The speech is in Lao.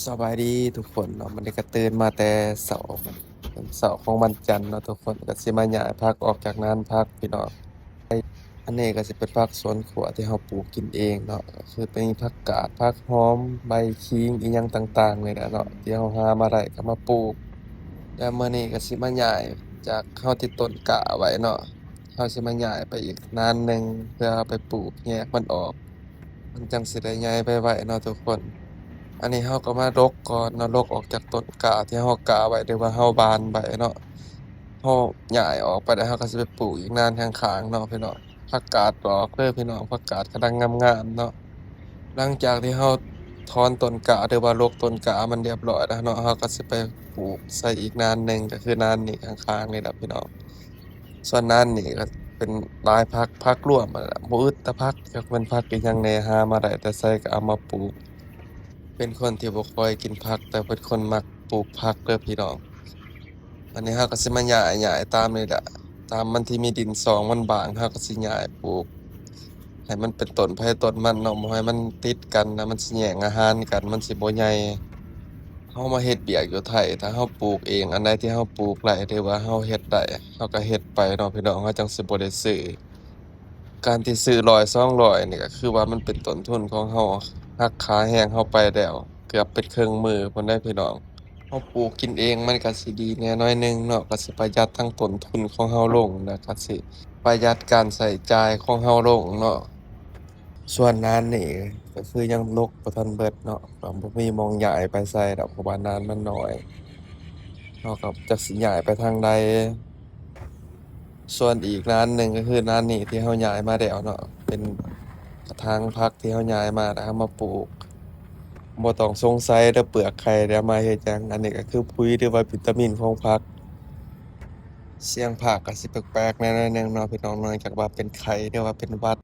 ສະບາຍດີທຸກຄົນເນາະ, ມື້ນີ້ກໍຕື່ນມາແຕ່ເຊົ້າ ເປັນເຊົ້າຂອງວັນຈັນເນາະທຸກຄົນ, ກໍຊິມາຍ້າຍຜັກອອກຈາກນານຜັກພີ່ນ້ອງ. ອັນນີ້ກໍຊິເປັນຜັກສວນຄົວທີ່ເຮົາປູກກິນເອງເນາະ, ກໍຄືມີຜັກກາດ, ຜັກຫອມ, ໃບຂີງ ອີ່ຫຍັງຕ່າງໆນີ້ແຫຼະເນາະ ທີ່ເຮົາຫາມາໄດ້ກໍມາປູກ. ແລ້ວມື້ນີ້ກໍຊິມາຍ້າຍຈາກເຮົາຕິດຕົ້ນກ້າໄວ້ເນາະ, ເຮົາຊິມາຍ້າຍໄປອີກນານໜຶ່ງ ເພື່ອເອົາໄປປູກແຍກມັນອອກ. ມັນຈັ່ງຊິໄດ້ໃຫຍ່ໄວໆເນາະທຸກຄົນ. ອັນນີ້ເຮົາກໍມາລົກກ່ອນເນາະ, ລົກອອກຈາກຕົ້ນກ້າທີ່ເຮົາກ້າໄວ້ ຫຼືວ່າເຮົາບານໄວ້ເນາະ. ເຮົາຍ້າຍອອກໄປແລ້ວ ເຮົາກໍຊິໄປປູກອີກນານຂ້າງໆເນາະພີ່ນ້ອງ. ຜັກກາດດອກເດີພີ່ນ້ອງ, ຜັກກາດກຳລັງງາມໆເນາະ. ຫຼັງຈາກທີ່ເຮົາຖອນຕົ້ນກ້າ ຫຼືວ່າລົກຕົ້ນກ້າມັນຮຽບຮ້ອຍແລ້ວເນາະ, ເຮົາກໍຊິໄປປູກໃສ່ອີກນານໜຶ່ງ ກໍຄືນານນີ້ຂ້າງໆນີ້ແຫຼະພີ່ນ້ອງ. ສ່ວນນັ້ນນີ້ກໍເປັນຫຼາຍຜັກ, ຜັກລວມຫັ້ນແຫຼະ, ບໍ່ອຶດແຕ່ຜັກ, ຈັກແມ່ນຜັກອີ່ຫຍັງແດ່ ຫາມາໄດ້ແຕ່ໃສກໍເອົາມາປູກ. ເປັນຄົນທີ່ບໍ່ຄ່ອຍກິນຜັກ ແຕ່ເປັນຄົນມັກປູກຜັກເດີພີ່ນ້ອງ. ອັນນີ້ເຮົາກໍຊິມາຍ້າຍ, ຍ້າຍຕາມນີ້ແຫຼະ, ຕາມມັນທີ່ມີດິນຊ່ອງມັນບາງ ເຮົາກໍຊິຍ້າຍປູກໃຫ້ມັນເປັນຕົ້ນໃຜຕົ້ນມັນເນາະ, ບໍ່ໃຫ້ມັນຕິດກັນນະ, ມັນຊິແຍ່ງອາຫານກັນ, ມັນຊິບໍ່ໃຫຍ່. ເຮົາມາເຮັດວຽກຢູ່ໄທ ຖ້າເຮົາປູກເອງ ອັນໃດທີ່ເຮົາປູກໄດ້ ຫຼືວ່າເຮົາເຮັດໄດ້ ເຮົາກໍເຮັດໄປເນາະພີ່ນ້ອງ, ເຮົາຈັ່ງຊິບໍ່ໄດ້ຊື້. ການທີ່ຊື້ຮ້ອຍສອງຮ້ອຍນີ້ກໍຄືວ່າມັນເປັນຕົ້ນທຶນຂອງເຮົາ, ຫັກຄ່າແຮງເຮົາໄປແລ້ວເກືອບເປັນເຄິ່ງມື້ພຸ້ນເດ້ພີ່ນ້ອງ. ເຮົາປູກກິນເອງມັນກໍຊິດີແດ່ໜ້ອຍໜຶ່ງເນາະ, ກໍຊິປະຢັດທັງຕົ້ນທຶນຂອງເຮົາລົງ ແລ້ວກໍຊິປະຢັດການໃຊ້ຈ່າຍຂອງເຮົາລົງເນາະ. ສ່ວນນານນີ້ກໍຄືຍັງລົກບໍ່ທັນເບິດເນາະ, ກໍບໍ່ມີໝ່ອງຍ້າຍໄປໃສດອກ ເພາະວ່ານານມັນໜ້ອຍ, ເຮົາກໍຈັກຊິຍ້າຍໄປທາງໃດ. ສ່ວນອີກນານໜຶ່ງກໍຄືນານນີ້ທີ່ເຮົາຍ້າຍມາແລ້ວເນາະ, ເປັນກະຖາງຜັກທີ່ເຮົາຍ້າຍມາ ແລ້ວເຮົາມາປູກ. ບໍ່ຕ້ອງສົງໄສເດີ ເປືອກໄຂ່ເອົາມາເຮັດຫຍັງ, ອັນນີ້ກໍຄືປຸ໋ຍ ຫຼືວ່າວິຕາມິນຂອງຜັກ. ສຽງພາກກໍຊິແປກໆແດ່ໜ້ອຍໜຶ່ງເນາະພີ່ນ້ອງ, ເນື່ອງຈາກວ່າເປັນໄຂ້ ຫຼືວ່າເປັນຫວັດ.